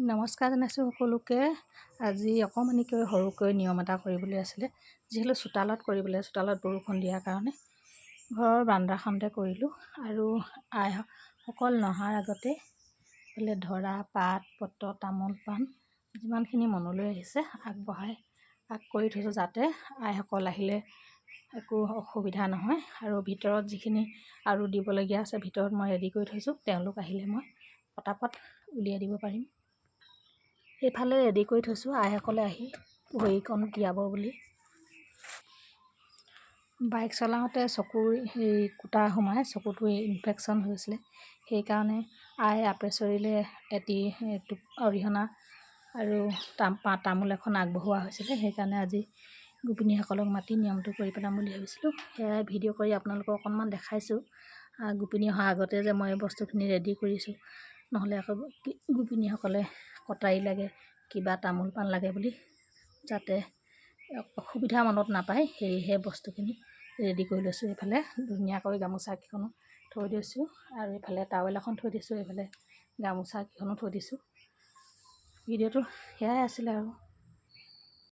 নমস্কাৰ জনাইছোঁ সকলোকে। আজি অকণমানিকৈ সৰুকৈ নিয়ম এটা কৰিবলৈ আছিলে, যিহেতু চোতালত কৰিবলৈ, চোতালত বৰষুণ দিয়াৰ কাৰণে ঘৰৰ বাৰান্দাখনতে কৰিলোঁ। আৰু আইসকল নহাৰ আগতে বোলে ধৰা পাত পত্ৰ, তামোল পাণ যিমানখিনি মনলৈ আহিছে আগবঢ়াই আগ কৰি থৈছোঁ, যাতে আইসকল আহিলে একো অসুবিধা নহয়। আৰু ভিতৰত যিখিনি আৰু দিবলগীয়া আছে, ভিতৰত মই ৰেডি কৰি থৈছোঁ, তেওঁলোক আহিলে মই পটাপট উলিয়াই দিব পাৰিম। এইফালে ৰেডি কৰি থৈছোঁ, আইসকলে আহি ভৰিকণ তিয়াব বুলি। বাইক চলাওঁতে চকুৰ সেই কুটা সোমাই চকুটো ইনফেকশ্যন হৈছিলে, সেইকাৰণে আই আপেশ্বৰীলৈ এটি অৰিহণা আৰু তামোল এখন আগবঢ়োৱা হৈছিলে। সেইকাৰণে আজি গোপিনীসকলক মাতি নিয়মটো কৰি পেলাম বুলি ভাবিছিলোঁ। সেয়াই ভিডিঅ' কৰি আপোনালোকক অকণমান দেখাইছোঁ, গোপিনী অহাৰ আগতে যে মই এই বস্তুখিনি ৰেডি কৰিছোঁ। নহ'লে আকৌ গোপিনীসকলে কটাৰী লাগে, কিবা তামোল পাণ লাগে বুলি যাতে অসুবিধা মনত নাপায়, সেয়েহে বস্তুখিনি ৰেডি কৰি লৈছোঁ। এইফালে ধুনীয়াকৈ গামোচা কেইখনো থৈ দিছোঁ আৰু এইফালে টাৱেল এখন থৈ দিছোঁ, এইফালে গামোচা কেইখনো থৈ দিছোঁ। ভিডিঅ'টো সেয়াই আছিলে আৰু।